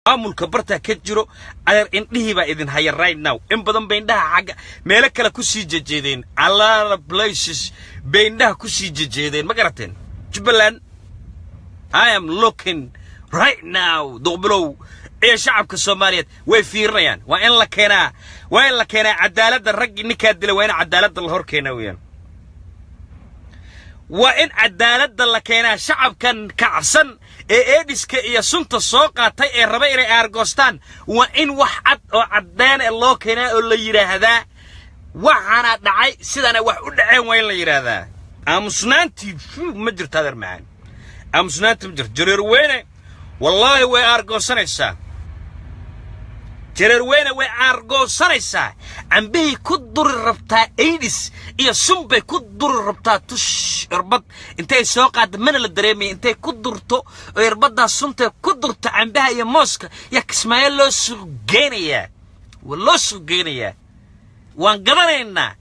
Maamulka bartaa ka jiro, adeer, indhihii baa idin haya right now. In badan bay indhaha xagga meelo kale ku sii jejeedeen, a lot of places bay indhaha ku sii jejeedeen. Ma garateen? Jubbaland, I am looking right now. Duqbilow iyo shacabka Soomaaliyeed way fiirinayaan. Waa in la keenaa, waa in la keenaa cadaaladda. Raggii ninkaa dilay waa in cadaaladda la hor keenaa weeyaan. Waa in cadaaladda la keenaa. Shacabkan kacsan ee eedhiska iyo sunta soo qaatay ee raba inay aargoostaan, waa in wax cad oo caddeen ee loo keenaa oo la yidhaahdaa waxaana dhacay, sidana wax u dhaceen waa in la yidhaahdaa. Aamusnaantii ma jirto, adeer macaan, aamusnaantii ma jirto. Jareer Weyne wallaahi way aargoosanaysaa. Jareer Weyne way aargoosanaysaa. Cambihii ku duri rabtaa, aidis iyo sun bay ku duri rabtaa. Tush, irbad intay soo qaadda mana la dareemaya. Intay ku durto oo irbaddaas suntay ku durto cambaha iyo mooska yaa Kismaayo loo suuq geynayaa, waa loo suuq geynayaa. Waan gadanaynaa.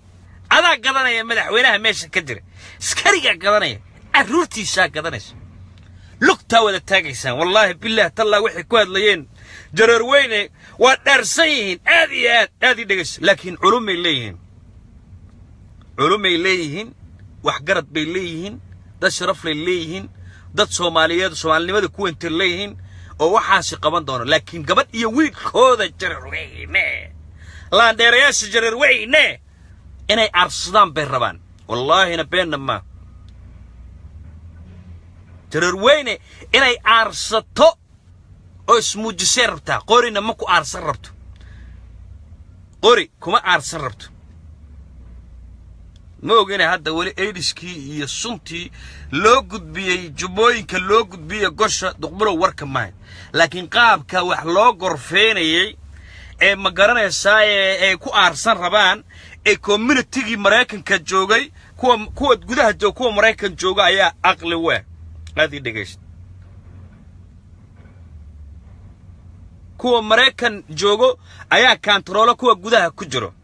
Adaa gadanaya, madaxweynaha meesha ka jira, askarigaa gadanaya, carruurtiisaa gadanaysa, lugtaa wada taagaysaan. Wallaahi, billaah, tallaa, waxay ku hadlayeen Jareer Weyne waa dhaarsan yihiin aad iyo aad aad ii dhegayso. Laakiin culumay leeyihiin, culumay leeyihiin, waxgarad bay leeyihiin, dad sharaflay leeyihiin, dad Soomaaliyeed Soomaalinimada ku wentay leeyihiin oo waxaasi qaban doono. Laakiin gabadh iyo wiilkooda Jareer Weyne, laandheerayaasha Jareer Weyne, inay aarsadaan bay rabaan. Wallaahina beenna maa. Jareer Weyne inay aarsato oo ismuujisay rabtaa. Qorina ma ku aarsan rabto, qori kuma aarsan rabto. Ma ogina hadda weli aidiskii iyo suntii loo gudbiyey jubbooyinka, loo gudbiyey gosha Duqbulow, warka maahay. Laakiin qaabka wax loo gorfeenayey ee ma garanaysaa ee ay ku aarsan rabaan ee communitygii Maraykanka joogay, kuwa gudaha jooga, kuwa Maraykan jooga ayaa aqli weh. Aad ii dhegaysta. Kuwa Maraykan joogo ayaa kaantaroolo kuwa gudaha ku jiro.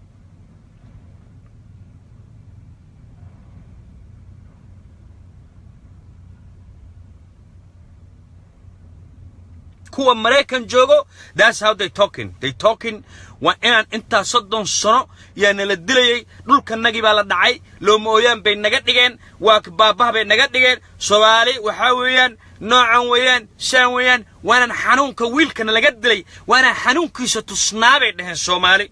Kuwa Maraykan joogo, that's how they talking, they talking. Waa inaan intaa 30 sano yaa nala dilayay, dhulkanagii baa la dhacay, looma ooyaan bay naga dhigeen, waa baabah bay naga dhigeen. Soomaali waxaa weeyaan noocan weeyaan, saan weeyaan. Waanaan xanuunka wiilkana laga dilay, waanaan xanuunkiisa tusnaa bay dhaheen Soomaali.